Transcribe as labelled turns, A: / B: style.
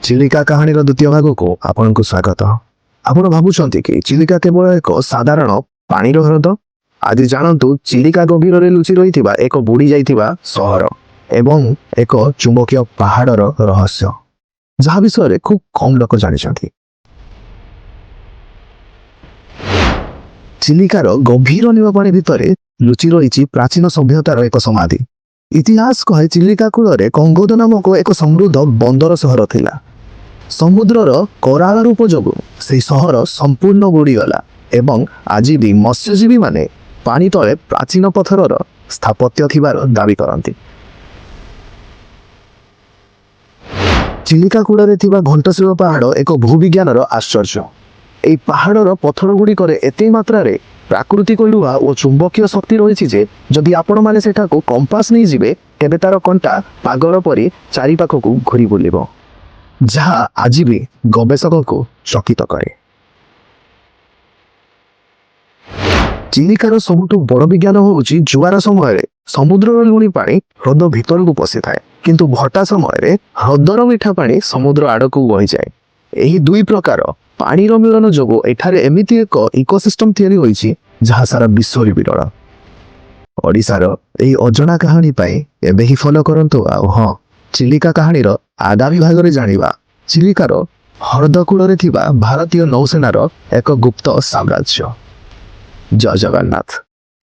A: ଚିଲିକା କାହାଣୀର ଦ୍ୱିତୀୟ ଭାଗକୁ ଆପଣଙ୍କୁ ସ୍ୱାଗତ। ଆପଣ ଭାବୁଛନ୍ତି କି ଚିଲିକା କେବଳ ଏକ ସାଧାରଣ ପାଣିର ହ୍ରଦ? ଆଜି ଜାଣନ୍ତୁ ଚିଲିକା ଗଭୀରରେ ଲୁଚି ରହିଥିବା ଏକ ବୁଡ଼ି ଯାଇଥିବା ସହର ଏବଂ ଏକ ଚୁମ୍ବକୀୟ ପାହାଡ଼ର ରହସ୍ୟ, ଯାହା ବିଷୟରେ ଖୁବ୍ କମ୍ ଲୋକ ଜାଣିଛନ୍ତି। ଚିଲିକାର ଗଭୀର ନୀଳ ପାଣି ଭିତରେ ଲୁଚି ରହିଛି ପ୍ରାଚୀନ ସଭ୍ୟତାର ଏକ ସମାଧି। ଇତିହାସ କହେ, ଚିଲିକା କୂଳରେ କଙ୍ଗୋଦ ନାମକ ଏକ ସମୃଦ୍ଧ ବନ୍ଦର ସହର ଥିଲା। ସମୁଦ୍ରର କରାଳ ରୂପ ଯୋଗୁଁ ସେହି ସହର ସମ୍ପୂର୍ଣ୍ଣ ବୁଡ଼ିଗଲା ଏବଂ ଆଜି ବି ମତ୍ସ୍ୟଜୀବୀମାନେ ପାଣି ତଳେ ପ୍ରାଚୀନ ପଥରର ସ୍ଥାପତ୍ୟ ଥିବାର ଦାବି କରନ୍ତି। ଚିଲିକା କୂଳରେ ଥିବା ଘଣ୍ଟଶିଳ ପାହାଡ଼ ଏକ ଭୂବିଜ୍ଞାନର ଆଶ୍ଚର୍ଯ୍ୟ। ଏହି ପାହାଡ଼ର ପଥର ଗୁଡ଼ିକରେ ଏତେ ମାତ୍ରାରେ ପ୍ରାକୃତିକ ଲୁହା ଓ ଚୁମ୍ବକୀୟ ଶକ୍ତି ରହିଛି ଯେ ଯଦି ଆପଣମାନେ ସେଠାକୁ କମ୍ପାସ ନେଇଯିବେ, ତେବେ ତାର କଣ୍ଟା ପାଗଳ ପରି ଚାରିପାଖକୁ ଘୁରି ବୁଲିବ, ଯାହା ଆଜି ବି ଗବେଷକଙ୍କୁ ଚକିତ କରେ। ଚିଲିକାର ସବୁଠୁ ବଡ଼ ବିଜ୍ଞାନ ହେଉଛି, ଜୁଆର ସମୟରେ ସମୁଦ୍ରର ଲୁଣି ପାଣି ହ୍ରଦ ଭିତରକୁ ପଶିଥାଏ, କିନ୍ତୁ ଭଟ୍ଟା ସମୟରେ ହ୍ରଦର ମିଠା ପାଣି ସମୁଦ୍ର ଆଡ଼କୁ ବହିଯାଏ। ଏହି ଦୁଇ ପ୍ରକାର ପାଣିର ମିଳନ ଯୋଗୁଁ ଏଠାରେ ଏମିତି ଏକ ଇକୋସିଷ୍ଟମ ତିଆରି ହୋଇଛି, ଯାହା ସାରା ବିଶ୍ୱରେ ବିରଳ। ଓଡ଼ିଶାର ଏହି ଅଜଣା କାହାଣୀ ପାଇଁ ଏବେ ହିଁ ଫଲୋ କରନ୍ତୁ। ଆଉ ହଁ, ଚିଲିକା କାହାଣୀର ଆଗାମୀ ଭାଗରେ ଜାଣିବା ଚିଲିକାର ହ୍ରଦ କୂଳରେ ଥିବା ଭାରତୀୟ ନୌସେନାର ଏକ ଗୁପ୍ତ ସାମ୍ରାଜ୍ୟ। ଜୟ ଜଗନ୍ନାଥ।